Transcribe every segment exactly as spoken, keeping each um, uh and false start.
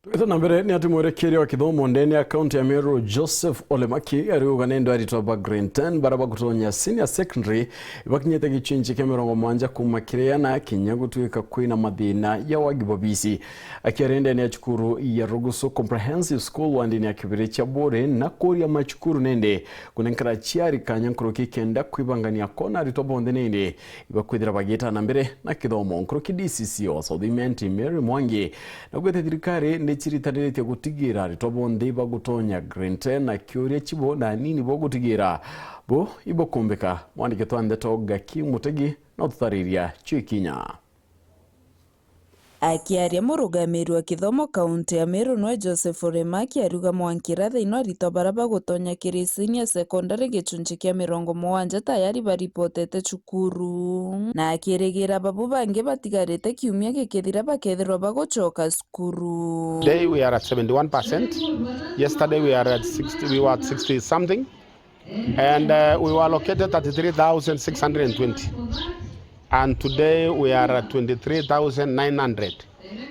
Twita na mbere, ni ati mwerekeria wa kithomo ndene ya kaunti ya Meru, Joseph Ole Maki, ariuga ni ndo aritwa ba grade ten bara bagutonya senior secondary bakinyite gicunji kia mirongo mugwanja kuuma kiri ana, kinya gutuika kwina mathina ya wagi bwa bisi. Akiaria ndene ya cukuru ya Rugusu Comprehensive School wandini ya kibiri cia Buri na kuria macukuru nende kunenkera aciari kanya nkuruki kenda kwibangania kona aritwa bonthe nende ibakwithira bagita na mbere na kithomo. Nkuruki D C C wa South Imenti, Mary Mwangi, naugite thirikari ni ciritaniritie gutigira aritwa bonthe ibagutonya grade ten na kiuria cibo na anini bo gutigira bo ibokumbika. Mwandiki twa ndeto Gaki Mutegi no tutariria cio ikinya. Akiaria murugamiri wa kithomo kaunti ya Meru nwe Joseph Oremaki ariuga mwankira thaino aritwa bara bagutonya kiri senior secondary gicunji kia mirongo mugwanja tayari baripotete cukuru, na akirigira babu bangi batigarite kiumia gikithira bakethirwa bagucoka cukuru. Today we are at seventy-one percent. Yesterday we are at sixty, we were at sixty something. And, uh, we were allocated thirty-three thousand six hundred and twenty. And today we are at twenty-three thousand nine hundred.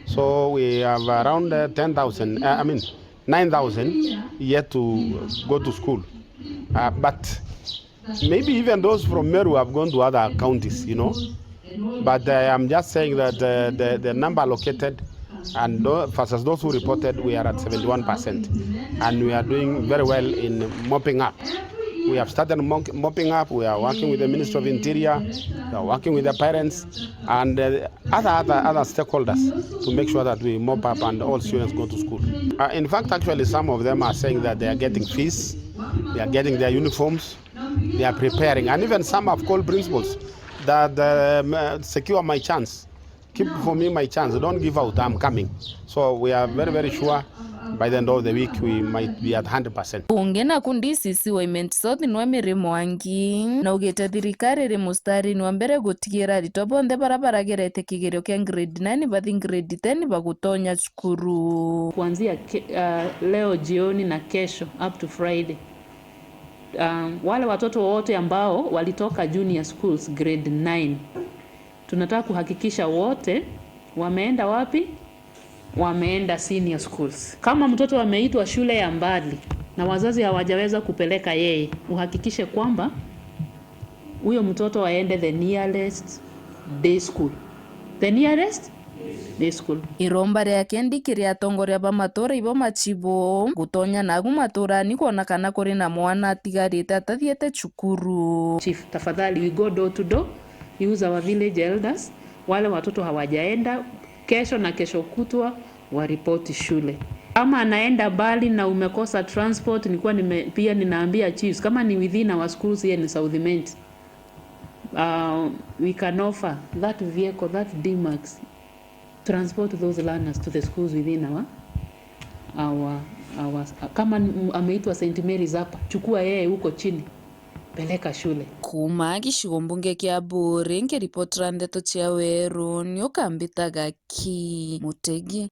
So we have around, uh, ten thousand, uh, I mean, nine thousand yet to go to school. Uh, but maybe even those from Meru have gone to other counties, you know. But, uh, I'm just saying that, uh, the, the number allocated and tho-, versus those who reported, we are at seventy-one percent. And we are doing very well in mopping up. We have started mo-, mopping up. We are working with the Ministry of Interior. We are working with the parents and, uh, other, other, other stakeholders to make sure that we mop up and all students go to school. Uh, in fact, actually, some of them are saying that they are getting fees, they are getting their uniforms, they are preparing. And even some have called principals that, um, uh, secure my chance. Keep for me my chance. Don't give out. I'm coming. So we are very, very sure by the end of the week we might be at hundred percent. Ungi naku D C C wa Imenti South nwe Mary Mwangi naugite thirikari iri mustarini wa mbere gutigira aritwa bonthe bara baragerete kigerio kia grade nine bathi grade ten bagutonya cukuru. Kuanzia ke-, uh, leo jioni na kesho up to Friday, um, wale watoto wote ambao walitoka junior schools grade nine, tunataka kuhakikisha wote wameenda wapi? Wameenda senior schools. Kama mtoto ameitwa shule ya mbali na wazazi hawajaweza kupeleka yeye, uhakikishe kwamba huyo mtoto aende the nearest day school. The nearest day school. Iromba ria kendi kiri atongoria ba matura ibo machibu gutonya nagu maturani kwona kana kuri na mwana atigarite atathiete cukuru. Chief, tafadhali, we go door to door, use our village elders. Wale watoto hawajaenda, kesho na kesho kutwa waripoti shule. Kama anaenda mbali na umekosa transport, nilikuwa nime-, pia ninaambia chiefs, kama ni within our schools here in South Imenti, uh, we can offer that vehicle, that D-Max, transport those learners to the schools within our, our, our, kama ni-, ameitwa Saint Mary's hapa, chukua yeye huko chini, peleka shule. Kuuma gicigo mbunge kia Buri, nkiripotera ndeto cia Weru, ni ukambitaga Ki Mutegi.